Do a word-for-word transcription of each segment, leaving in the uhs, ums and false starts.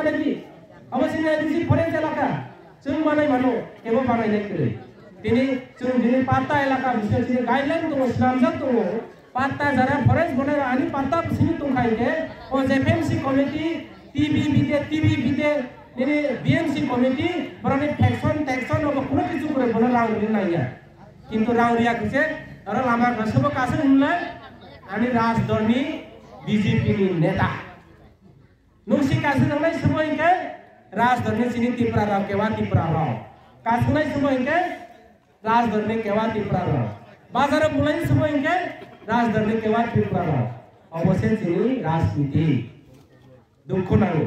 Abo chini A D C forest elaka, chwng banai mano, kebo banai nai kwrwi. Tini chwng bini patta elaka bising chini guideline tongo, swnamjak tongo. Patta jara forest bonai ani patta bising tongkha hinkhe, o J P M C committee, T B B de, T B B de, nini B M C committee, boroni faction, faction obo kuno kichu kwrwi bono rang rini nangya. Kintu rang riya kise, oro lama kasabo kasung hinlai, ani raj dolni B J P ni neta. Nungsi kaisa nangnai sumo hinkhe rajdarni chini Tipra rok, kewa Tipra rok. Kasungnai sumo hinkhe rajdarni kewa Tipra rok. Bazaro bulai sumo hinkhe rajdarni kewa Tipra rok. Obo se chini rajniti. Dukho nango.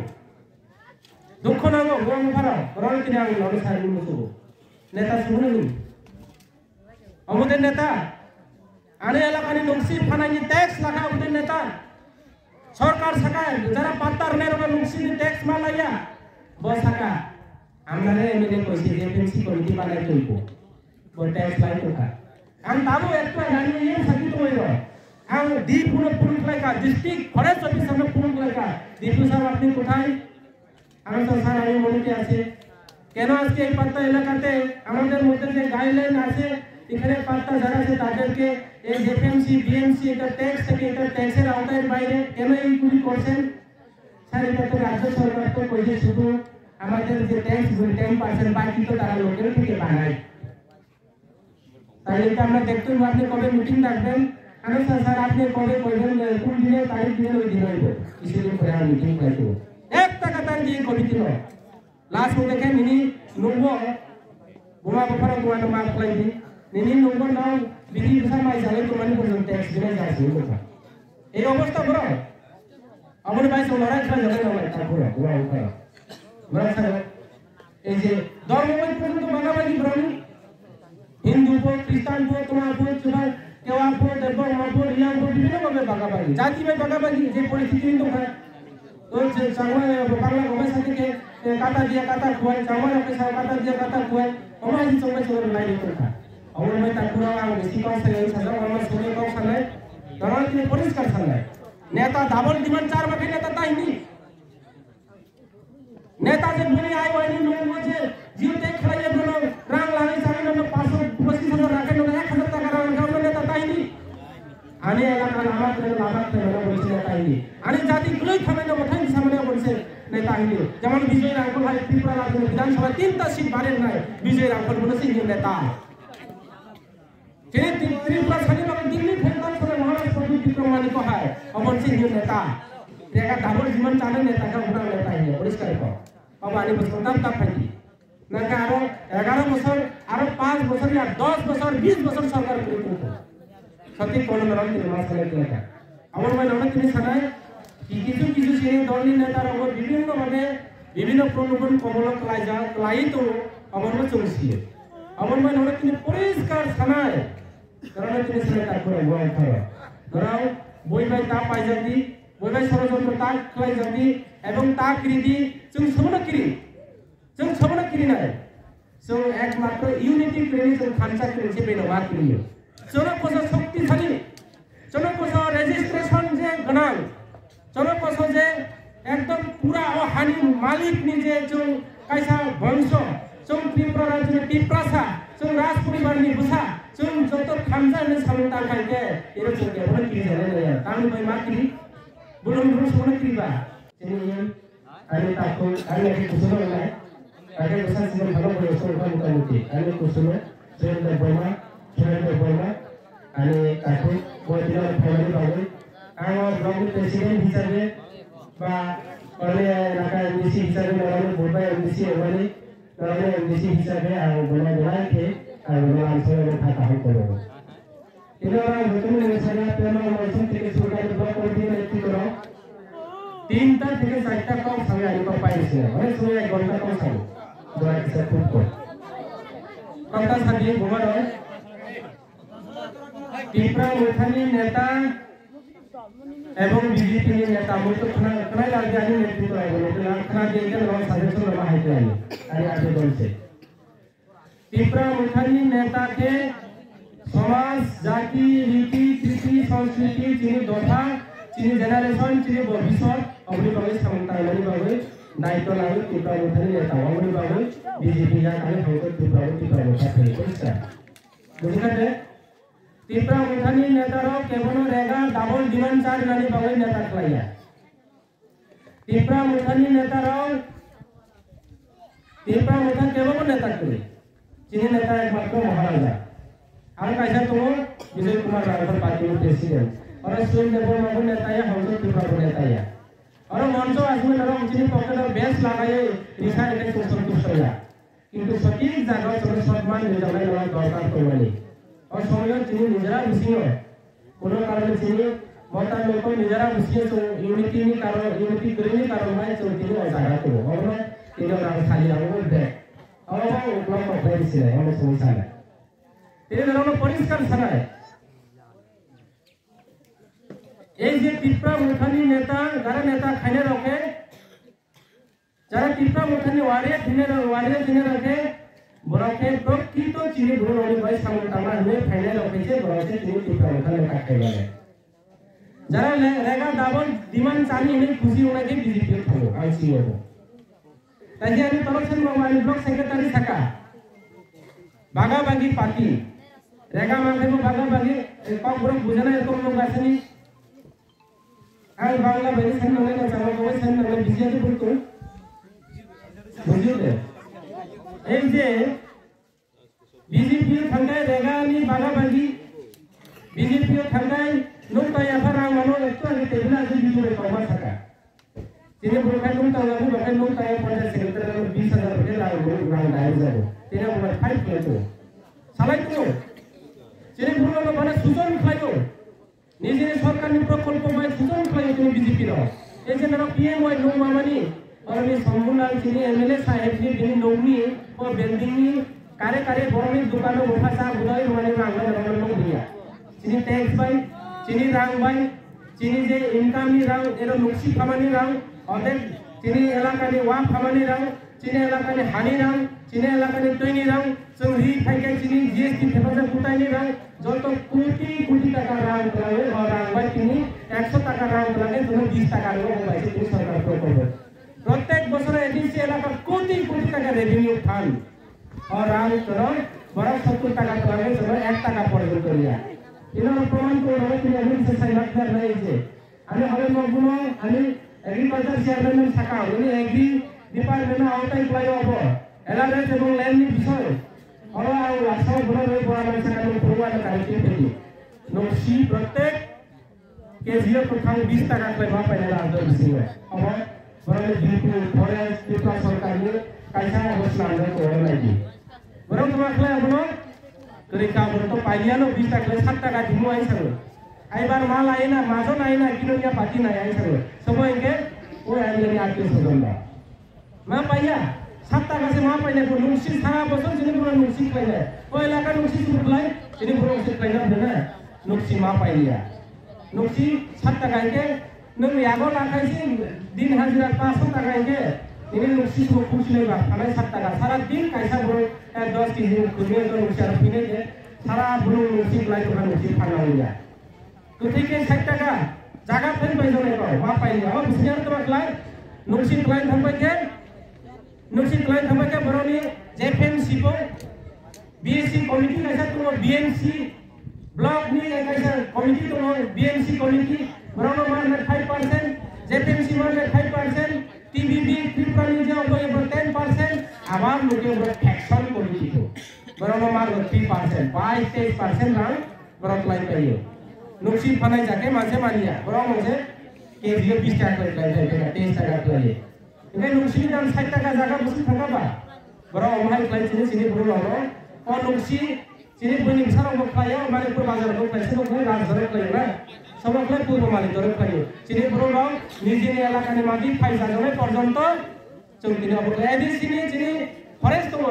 Dukho nango, bo ang pharo, borok tini ang nono sari musugo. Neta sumo nini. Omo de neta. Ani elakani nungsi phanani tax laka omo de neta. Sorkar saka, jara patta rwnai rokno nungsi ni tax ma laiya. Bo saka. Amnare M L A koise je F M C committee banai tongko. Bo tax lai tongkha. Ang tabuk ekta rani yang sakhi tongoi rok. Ang D P no phone khlaikha, district forest officer no phone khlaikha. D P sir, apni kothai? Ano to sir, ami moniti achi. Keno ajke ei patta elakate amader moddhe je guideline ache, ekhane patta jara ache taderke ei F M C, B M C, eta tax theke, eta tax er aotaye baire keno include korchen? Sir, eta to rajyo sorkar to koije shudhu amader je tax ten percent baki to tara local theke banai. তাহলে এটা আমরা দেখতে হবে, আপনি কবে মিটিং ডাকবেন? আরে sir, sir, আপনি কবে কইবেন, কোন দিনে তারিখ দিবেন, ওই দিন হইব। কিছুদিন পরে আমরা মিটিং ডাকবো। এক টাকা তার দিয়ে কবি দিল। লাস্ট দেখে মিনি নুঙ্গো, বোমা বোমারা তোমার মাফ করাই দি। মিনি নুঙ্গো নাও, বিধি বিধান মাই জানে তোমার পর্যন্ত অ্যাক্সিডেন্ট আছে, এই কথা। এই অবস্থা বড়। Aboni bai chwng lorai khlai jagwi rok lai ta phuru, borok wngkha. Borok sa, ei je dhormo bai porjonto bagabagi borokni, Hindu bo, Christian bo, Tongma bo, Chwrai, Kewa bo, Debbarma bo, Riyang bo, bibhinno bhabe bagabagi. Jati bai bagabagi je poristiti wng tongkha. To je changma, eh, Bangla rok bai sa khe, eh, kata diya kata khuwai, changma rok bai sa kata diya kata khuwai. Omo hai chwng bai chwng lai tongkha. Aboni bai ta phuru ang bisi kok sai, sajak omo songwi kok sanai. Norok tini poriskar sanai. Neta double demand char ba khe neta ta hini. Neta je bini ai wai ni nung mo je jio te khlai ye bono rang lai chari bono paanch sho pochis hajar rakhe bono ek hajar taka rang kha bono neta ta hini. Ani elaka lama tre lama tre bono bonsi neta hini. Ani jati gloi khamai no bothai samane bonsi neta hini. Jemon Bijoy Rangkhol hai Tripura Rajya Bidhan Sabha tinta seat bare nai Bijoy Rangkhol bono si neta. Chini Tri-, Tripura sani bagwi Delhi phaikha sani Maharaj Pradyut Bikram Manik ko hai, obo chini neta. Teka double demand chana neta ka huna neta hiya, poriskar ko. Obo ani bwswk tam tam phaidi. Nangkha aro egaro bosor, aro panch bosor ya dos bosor, bis bosor sorkar kwrwi tongkho. Sati kono norok tini ma sanai tongkha. Aboni bai nono tini sanai, ki-, kisu kisu sini dolni neta rogo bibhinno bhabe bibhinno pronoban komolo klaijak, klaiwi tongo, abono chwng siyo. Aboni bai nono tini poriskar sanai, norok tini sanai tak phuru bo ang pharo. Norok boi bai ta paijak di, boi bai sorojontro ta khlaijak di, ebong ta kiri di, chwng sobono kiri. Chwng sobono kirinai. Chwng ekmatro unity kwrwini chwng thansa kwrwini se beno ma kwrwio. Chwngno koso shoktisali. Chwngno koso registration je gwnang. Chwngno koso je ekdom pura o hani malik ni je chwng kaisa bongso. Chwng Tripura rajyoni Tiprasa. Chwng raj poribar ni bwsa. Chwng joto thansa hwnwi samung tangkha hinkhe iro chwng kebono kirijaknai nangya. Tamni bai ma kiri? Bolong bolong sobono kiriba? Chini Ani takhuk, ani ake kusuno wngnai. Ake bwsa chini phano bwrwi song kha mota moti. Ani kusuno, Surendra Debbarma, Surendra Debbarma, ani takhuk, bo tini ani phaimani bagwi. Ang o block ni president hisabe, ba, ani elaka M D C hisabe, norokni vote bai M D C wngnani, norokni M D C hisabe, ang bono belai khe, ang bono lamsai ani kha kaham kono. Tini oro ang jotono ni sana pema maising theke sorkari block committee ni netrito rok tinta theke charta kok sami ani kok pai sini. Onek somoy ek ghonta kok sami. Jora kisa khub kom. Kok ta sadi buma rok. Tipra Mothani neta ebong B J P ni neta moi to khna, khna lagi ani netrito rok khna, khna diye khe rok suggestion rok hai khlai. Ani abedon se. Tipra Mothani neta khe somaj, jati, riti, kriti, sanskriti, chini dopha, chini generation, chini bobisot, oboni bagwi samung tangnani bagwi Daityo lawi Tipra Mothani neta, oboni bagwi B J P ya kami hangko Tipra, Tipra Motha thai, bujiya? Bujikha de? Tipra Mothani neta rok kebono rega double demand char nani bagwi neta khlaiya. Tipra Mothani neta rok, Tipra Motha kebono neta kwrwi. Chini neta ekmatro Maharaja. Ang kaisa tongo, Bijoy Kumar Rangkhol party ni president. Oro Suren Debbarma bo neta ya, Hongso Tripura bo neta ya. Oro moncho aswk neta rok chini pocket o bes lagaiwi risa rikhe chwng santusto ya. Kintu sothik jaga o chwngno sotman rijak nai rok dorkar tongmani. O somoyo chini nijera bisingo kuno karone chini mota mokol nijera bisingo chwng unity ni karon, unity kwrwini karon bai chwng tini o jaga tongo. Obono tini o rang sali rang bo bek. Obo bo uklok kok bai sinai, obo chwng sanai. Tini norokno poriskar sanai. Ei je Tipra Mothani neta, jara neta khainai rok khe, jara Tipra Mothani warrior thwinai rok, warrior thwinai rok khe, borok khe prokrito chini borok rokni bai samung tangma hinwi phainai rok khe se borok se chini Tipra Mothani neta khaimani. Jara le-, rega double demand chani hinwi khusi wngnai khe B J P o thango, ang sio bo. Tei ani torok sen bo ani block secretary saka. Baga bagi party. Rega mangkhai bo baga bagi, eh, kok borok bujana ekom nung gasani. Ang Bangla bai sen nang na chama ko sen nang na B J P butung. Bujio de. Ei je B J P o thangkai rega ni baga bagi. B J P o thangkai nung ta yapha rang mano ekto agi tebila agi bitu re koma saka. Tini borok khai nung ta yabu bakai nung ta yapha secretary bis hajar ke rang rang dai jago. Tini borok khai khe to. Salai to. Tini borok no bana sujon khlai to. Nijini sorkarni prokolpo bai sujon khlai tong B J P rok. Ei je norok P M Y nung mamani, oroni Sambulal chini M L A sahebni bini nungni o buildingni kare kare borokni dukano bupha cha budai rwmani rang bai norokno nung diya. Chini tax bai, chini rang bai, chini je income ni rang, ero nuksi phamani rang, odek chini elakani wa phamani rang, chini elakani hani rang, chini elakani twini rang, chwng ri phaikhe chini G S T thepajak kutaini rang, joto koti koti taka rang twlangwi, o rang bai tini ekso taka rang twlangwi chwngno bis taka rwgo, bo bai se tini sorkar prokolpo. Protek bosoro A D C elaka koti koti taka revenue phan. O rang chwngno borok sottur taka twlangwi chwngno ek taka porjonto riya. Ino proman ko rwgo tini ani se sai mak nai je. Ani hole nokguno ani agriculture chairman no saka, ani agri department no aotai kwlai obo. L R S ebong land ni bisoi. Oro ang last o bono roi bora mani saka nung phuru ano kari twi phaidi. Nung si protek K G o kwthang bis taka kwlai ma paina la ang bisingo. Obo borok ni D P forest Tripura sorkar ni kaisa obo swnamjak tongna nai di. Borok tongma khlai abono, kwrwi ka borok to pailiya no, bis taka sat taka dimu ai sango. Ai bar ma lai na, majo nai na, kino ya pati nai ai sango. Sobo hingke, o M L A ni atyo sojon ba. Ma paiya, sat taka se ma paina ko nungsi sara bosor sini pura nungsi khlaina. O elaka nungsi suru khlai, sini pura nungsi khlaina bena, nungsi ma paiya. Nungsi sat taka hingke, Nwng yago lakhai se din hajira paanch sho taka hingke, nini nungsi simo khusinai ba, phanai sat taka. Sara din kaisa borok, eh, dos kg ni khurmi ekdom nungsi aro phinai khe, sara borok nungsi belai tongkha nungsi phanna wngya. Kwthwi khe sait taka, jaga thang pai jonai kok, ma pai ya, o bising aro toma khlai, nungsi belai thang pai khe, Nungsi kwlai thangbai khe borokni J P M C bo B S C committee kaisa tongo, B M C block ni kaisa committee tongo, B M C committee, borokno ma rwnai five percent, J P M C ma rwnai five percent, T B B Tripura ni je obo ebo ten percent, abar muke obo faction committee bo. Borokno ma rwnai three percent, bais teish percent rang borok kwlai paio. Nungsi phanai jakhe manse manya, borok mangse K G o bis taka kwlai, kwlai, kwlai, teish taka kwlai. Hingke nungsini dam sait taka jaga busi thangka ba? Borok omo hai khlai chini chini borok rok. O nungsi chini buini bwsarok bo khlai o, Manipur bazar bo khlai, sabo khlai Rajgarh khlai na. Sabo khlai Purbo Malikgarh khlai. Chini borok rok nijini elakani madi phai jajaknai porjonto chwng tini obo khlai. A D C ni chini forest tongo.